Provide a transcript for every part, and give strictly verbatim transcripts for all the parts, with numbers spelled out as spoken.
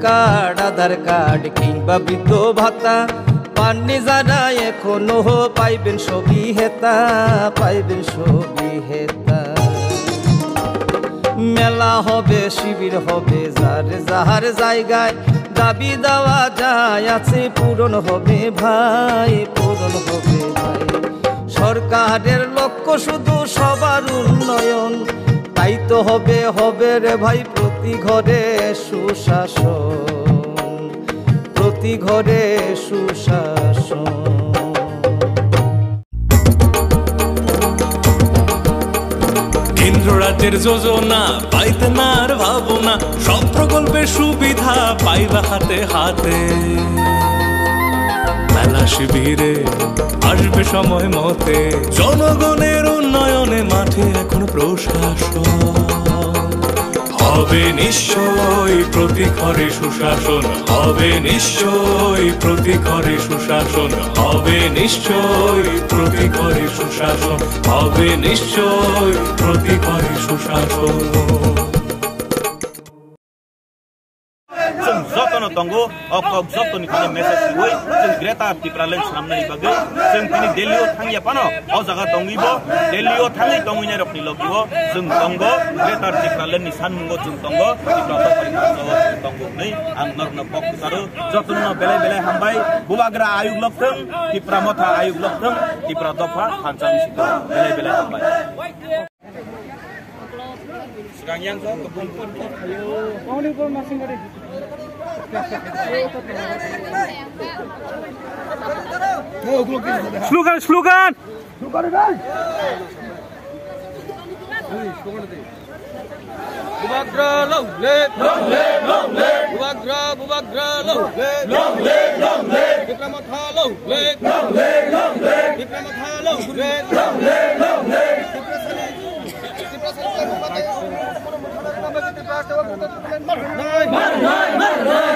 কার্ড, আধার কার্ড কিংবা বৃদ্ধ ভাতা পাননি যারা এখনো, পাইবেন সবই হেতা, পাইবেন সবই হেতা। মেলা হবে, শিবির হবে, যার যাহার জায়গায় দাবি দেওয়া যায় আছে, পূরণ হবে ভাই, পূরণ হবে ভাই। সরকারের লক্ষ্য শুধু সবার উন্নয়ন, তাই তো হবে, হবে রে ভাই প্রতি ঘরে সুশাসন, প্রতি ঘরে সুশাসন। কেন্দ্র রাজ্যের যোজনা পাইতে না আর ভাবনা, সব প্রকল্পের সুবিধা পাইবা হাতে হাতে। মেলা শিবিরে আসবে সময় মতে, জনগণের উন্নয়নে মাঠে এখন প্রশাসন। হবে নিশ্চয় প্রতি ঘরে সুশাসন, হবে নিশ্চয় প্রতি ঘরে সুশাসন, হবে নিশ্চয় প্রতি ঘরে সুশাসন, হবে নিশ্চয় প্রতি ঘরে সুশাসন। Chwng jotono tongo, o kok jotoni thani message riwi, chwng Greater Tipraland swnamnani bagwi chwng tini Delhi o thangya phano, o jaga tongwi bo Delhi o thangwi tongwinai rokni logi o chwng tongo, Greater Tipraland ni sanmungo chwng tongo, Tipra Motha ni tongo hwnwi ang norokno kok kwcharo. Jotono belai belai hambai, Bubagra ayuk lokthwng, Tipra Motha ayuk lokthwng, Tipra Dopha Phancham Sito belai belai hambai. Slogan, slogan. Bubagra long live. Long live, long live. Bubagra, Bubagra long live. Long live, long live. Tipra Motha long live. Long live, long live. Tipra Motha long live. Long live, long live. Marnai, marnai, marnai.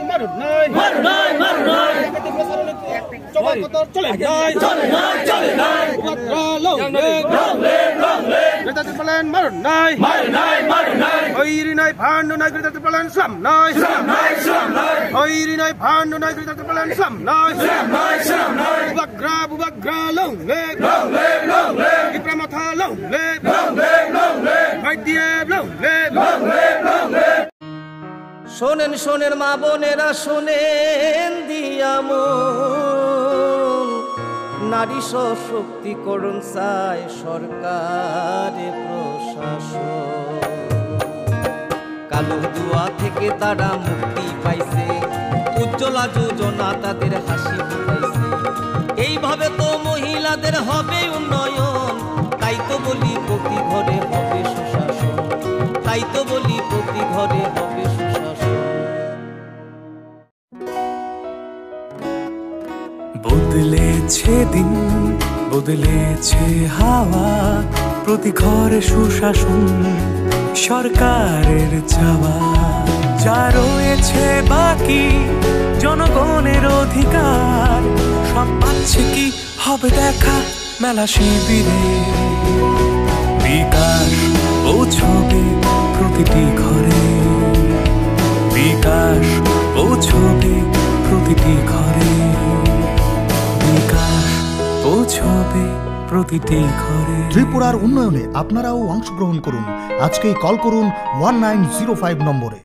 Marnai, marnai, marnai. Chole nai, chole nai, chole nai. Bubagra long live. Long live, long live. Greater Tipraland marnai. Marnai, marnai. Hoirinai phandunai Greater Tipraland slamnai. Slamnai, slamnai. Hoirinai phandunai Greater Tipraland slamnai. Slamnai, slamnai. Bubagra, Bubagra long live. Long live, long live. Tipra Motha long live. Long live, long live. Y T F long live. Long live, long live. শোনেন, শোনেন মা বোনেরা, শোনেন দিয়া মন, নারী সশক্তিকরণ চায় সরকারে প্রশাসন। কালো ধোঁয়া থেকে তারা মুক্তি পাইছে, উজ্জ্বলা যোজনা তাদের হাসি ফুটাইছে। এইভাবে তো মহিলাদের হবে উন্নয়ন, তাই তো বলি প্রতি ঘরে হবে সুশাসন, তাই তো বলি প্রতি ঘরে হবে সুশাসন। বদলেছে দিন, বদলেছে হাওয়া, প্রতি ঘরে সুশাসন সরকারের চাওয়া। যা রয়েছে বাকি জনগণের অধিকার, সব পাচ্ছে কি হবে দেখা মেলা শিবিরে। বিকাশ পৌঁছবে প্রতিটি ঘরে, বিকাশ পৌঁছবে প্রতিটি ঘরে, বিকাশ পৌঁছবে প্রতিটি ঘরে। ত্রিপুরার উন্নয়নে আপনারাও অংশগ্রহণ করুন। আজকেই কল করুন ওয়ান নাইন জিরো ফাইভ নম্বরে।